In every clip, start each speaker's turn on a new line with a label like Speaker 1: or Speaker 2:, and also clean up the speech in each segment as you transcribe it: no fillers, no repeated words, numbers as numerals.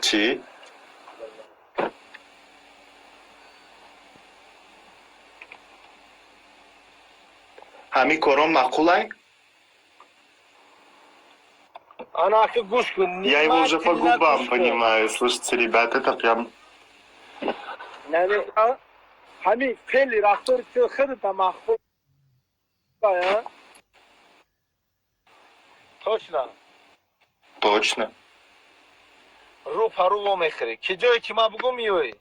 Speaker 1: Чӣ? Ҳамин корон маъқулай?
Speaker 2: Ана аки, гӯш кун.
Speaker 1: Я его уже по
Speaker 2: Внимательно
Speaker 1: губам
Speaker 2: гӯш кун.
Speaker 1: понимаю. Слушайте, ребят, это прям.
Speaker 2: Яъне ҳамин феъли рафтори ту худата маъқул, а? Точно?
Speaker 1: Точно.
Speaker 2: Рӯ па рӯ вомехӯрӣ, ки ҷое ки ман бугум, меоӣ?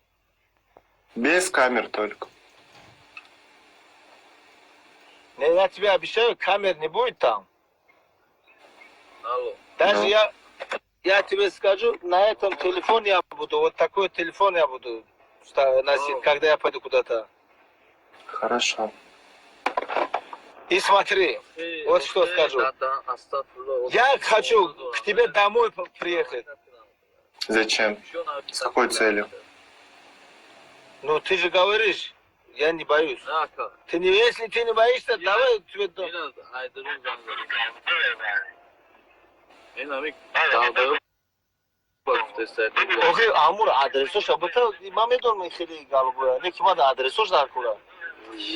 Speaker 1: Без камер только.
Speaker 2: Не, я тебе обещаю, камер не будет там.
Speaker 3: Алло.
Speaker 2: Даже
Speaker 1: Ну.
Speaker 2: я тебе скажу, на этом телефоне я буду, вот такой телефон я буду носить, когда я пойду куда-то.
Speaker 1: Хорошо.
Speaker 2: И смотри, вот что скажу. Я хочу к тебе домой приехать.
Speaker 1: Зачем? С какой целью?
Speaker 2: Ну, ты же говоришь, я не боюсь. Ты не, если ты не боишься, давай тебе дом.
Speaker 3: Ин ами долбоёб гуфтеста.
Speaker 2: Охи, амур адресоша бута, ман медонам, хеле голубоя. Не ки ман адресош дар кура.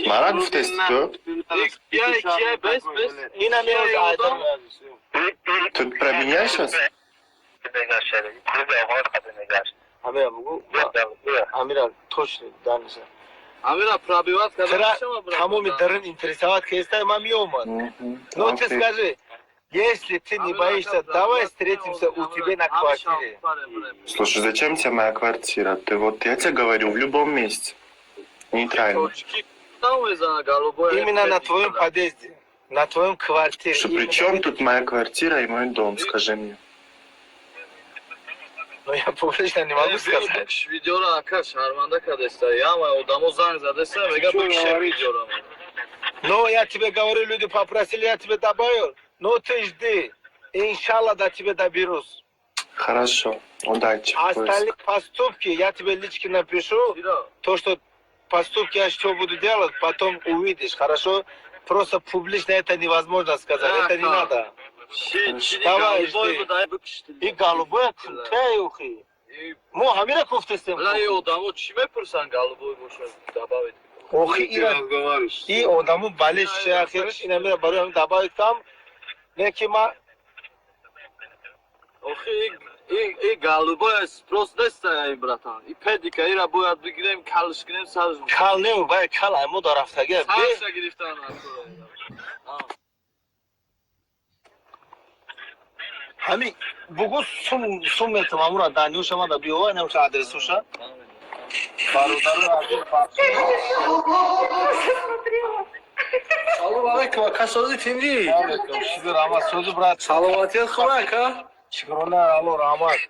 Speaker 1: Мара гуфтести ту?
Speaker 3: Кия, бес, бес.
Speaker 2: Ина меоз айдар.
Speaker 1: Тут про меня сейчас?
Speaker 2: Амира, бугу. Амира, точно даниша.
Speaker 3: Амира пробивать
Speaker 2: Тра тамоми дарин интересовать кеста, ман меомад. Ну ты скажи, если ты не боишься, давай встретимся у тебя на квартире.
Speaker 1: Слушай, зачем тебе моя квартира? Ты вот, я тебе говорю, в любом месте. Нейтрально.
Speaker 2: Именно на твоем подъезде, на твоем квартире.
Speaker 1: Что, при
Speaker 2: Именно.
Speaker 1: чем тут моя квартира и мой дом, скажи мне?
Speaker 2: Ну, я публично не могу сказать.
Speaker 3: Видеора, ака, шарманда кадеста. Яма одамо занг задеста, мега бикше видеора.
Speaker 2: Но я тебе говорю, люди попросили, я тебе добавил. Но ты жди. Иншалла, до тебя доберусь.
Speaker 1: Хорошо. Удачи.
Speaker 2: А
Speaker 1: в поисках.
Speaker 2: остальные поступки я тебе лички напишу. То, что поступки я что буду делать, потом увидишь, хорошо? Просто публично это невозможно сказать, это не надо. Давай, жди. И голубой кунтай ухи. Мо ҳамира кофтестем.
Speaker 3: Бла, и одамо чӣ мепурсан, голубой бошад, добавить.
Speaker 2: Охи, ира и одамо балеш ахириш ина мира барои ҳамин добавить кам. Не ки ма
Speaker 3: Охи, и голубой спрос неста, и братан. И педика ира бояд бигирем, калш кунем сарш.
Speaker 2: Кал не, бай кал ай мо дар рафтага.
Speaker 3: Сарша гирифтан.
Speaker 2: Ҳами бугу, сум сум метам, амура даниуша мада биёва, намша адресуша. Бародару азиз.
Speaker 4: Салом алейкум, ака, сози, тинҷӣ?
Speaker 2: Алейкум, шукр, раҳмат, сози, брат.
Speaker 4: Саломатият хуб, ака?
Speaker 2: Шукрона, Алло, раҳмат.